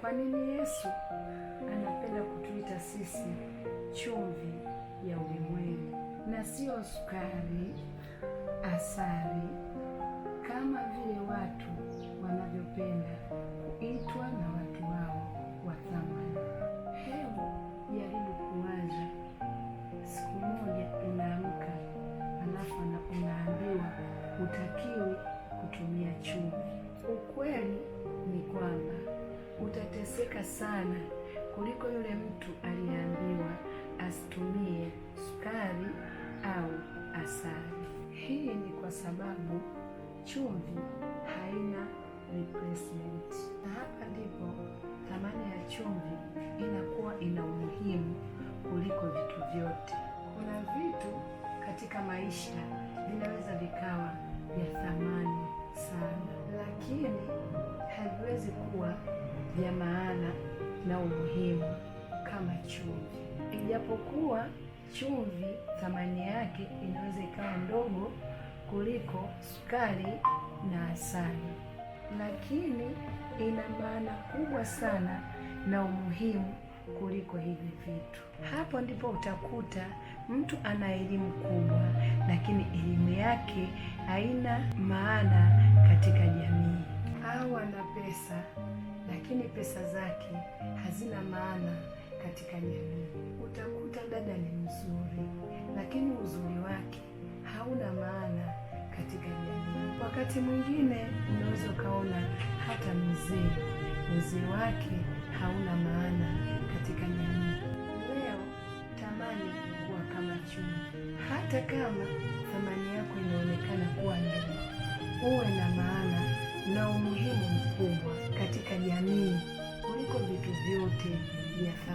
Kwa nini Yesu anapenda kutuita sisi chumvi ya ulimwengu na sio sukari, asali, kama vile watu wanavyopenda kuitwa na watu wao wa thamani? Hebu jaribu kuwaza, siku moja unaamka alafu unaambiwa hutakiwi kutumia chumvi. Ukweli ni kwamba utateseka sana kuliko yule mtu aliyeambiwa asitumie sukari au asali. Hii ni kwa sababu chumvi haina replacement, na hapa ndipo thamani ya chumvi inakuwa ina umuhimu kuliko vitu vyote. Kuna vitu katika maisha vinaweza vikawa vya thamani sana, lakini haviwezi kuwa vya maana na umuhimu kama chumvi. Ijapokuwa chumvi thamani yake inaweza ikawa ndogo kuliko sukari na asali, lakini ina maana kubwa sana na umuhimu kuliko hivi vitu. Hapo ndipo utakuta mtu ana elimu kubwa, lakini elimu yake haina maana katika jamii, au ana pesa lakini pesa zake hazina maana katika jamii. Utakuta dada ni mzuri, lakini uzuri wake hauna maana katika jamii. Wakati mwingine unaweza ukaona hata mzee, uzee wake hauna maana katika jamii. Leo tamani kuwa kama chumvi, hata kama thamani yako inaonekana kuwa ndogo, uwe na maana na umuhimu mkubwa katika jamii kuliko vitu vyote vya thamani.